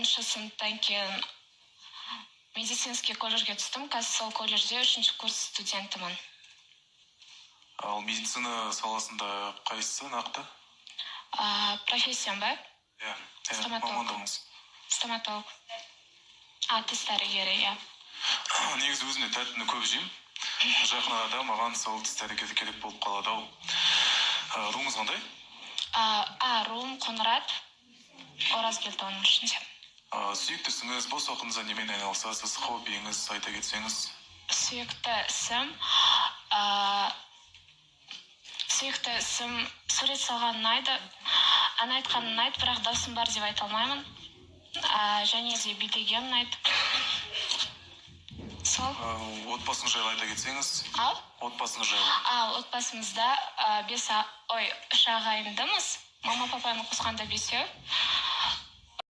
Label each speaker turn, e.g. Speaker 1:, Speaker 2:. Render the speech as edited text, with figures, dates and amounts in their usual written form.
Speaker 1: 10 сыныптан кейін медицинский колледжге түстім. Қазір сол колледжде үшінші курс студентімін.
Speaker 2: Ал медицина саласында қайсысы нақты?
Speaker 1: Профессиям ба?
Speaker 2: Иә, иә.
Speaker 1: Стоматолог.
Speaker 2: Мамандығыңыз?
Speaker 1: Стоматолог, тіс дәрігері, иә.
Speaker 2: Негізі өзім де тәттіні көп жеймін. Жақын арада маған сол тіс дәрігері керек болып қалады ау. Руыңыз қандай?
Speaker 1: Руым Қоңырат, Оразгелді оның ішінде.
Speaker 2: Сүйікті ісіңіз, бос уақытыңызда немен айналысасыз, хоббиіңіз, айта кетсеңіз.
Speaker 1: Сүйікті ісім, сүйікті ісім сурет салған ұнайды, ән айтқан ұнайды, бірақ даусым бар деп айта алмаймын. Және де билеген ұнайды, сол.
Speaker 2: Отбасыңыз жайлы айта кетсеңіз.
Speaker 1: Ал?
Speaker 2: Отбасыңыз жайлы.
Speaker 1: Ал отбасымызда бес, ой, үш ағайындымыз, мама, папаны қосқанда бесеу.